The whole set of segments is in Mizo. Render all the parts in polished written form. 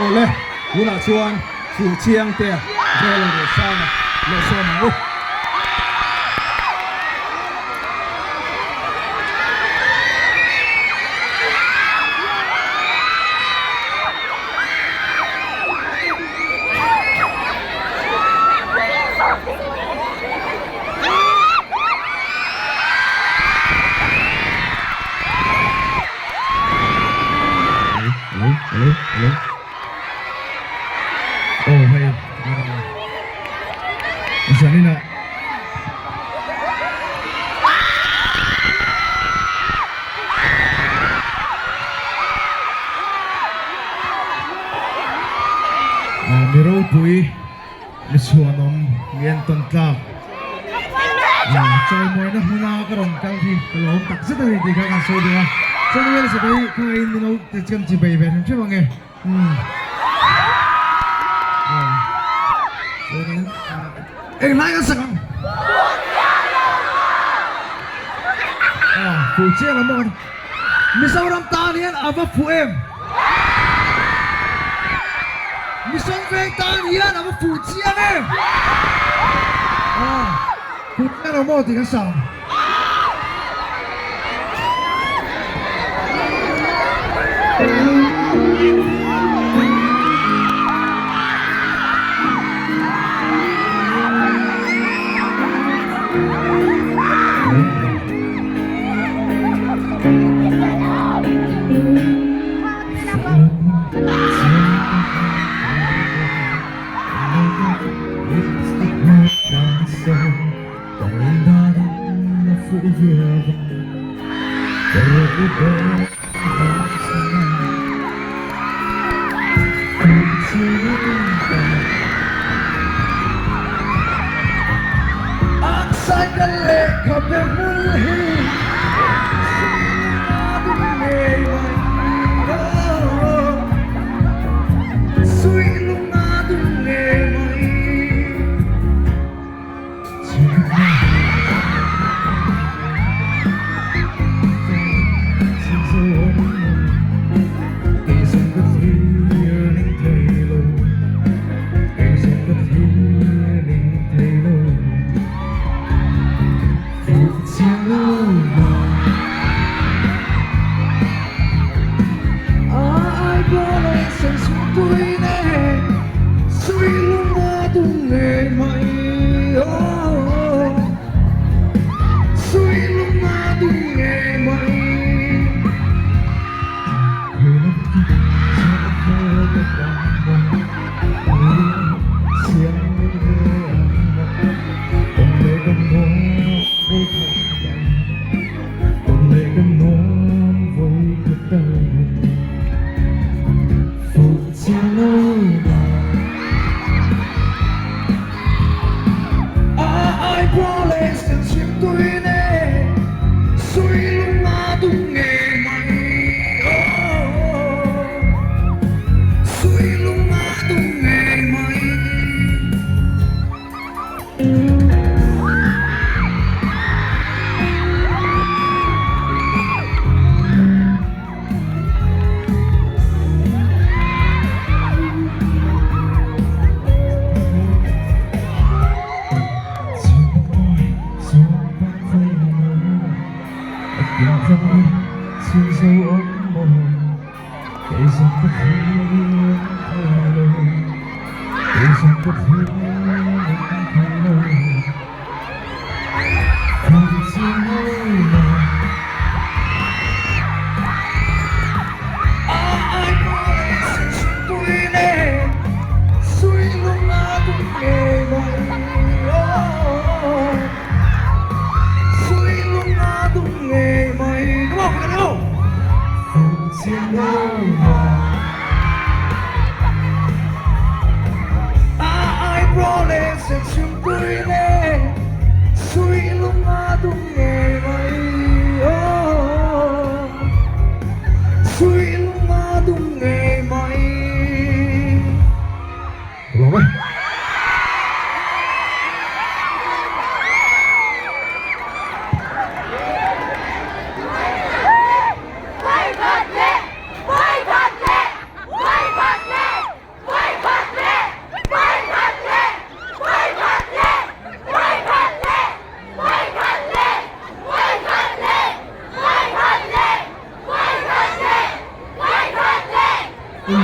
Awle, tunah chuan Fuhchiangtea Joel Rosanga leh sawm ang u. Hello, hello, hello. Oh, hei. Zanina. Mi ropui mi chhuanawm mi entawn tlak chawimawina hmuna ka rawn kal hi ka lawm tak zet a ni tih kha kan sawi duh a chuan Elizabeth hi khawngaihin min lo ti kan chi bei ve hrim hrim ang e umm chuanin englai kan sak ang fuh chiang ang bawk a ni Mizoram tan hian a va fuh em? Mission Veng tan hian a va fuh chiang em? Fuh chiang lo maw tih kan sa ang.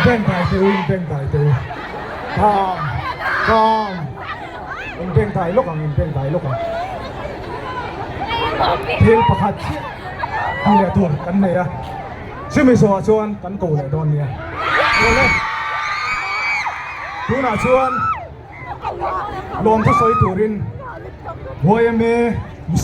In beng dai teh u, in beng dai teh u. Calm, calm. In beng dai lawk ang, in beng dai lawk ang. Thil pakhat chiah ti leh tur kan nei a, chumi zawhah chuan kan ko leh dawn nia. Awle, tunah chuan lawmthu sawi turin YMA.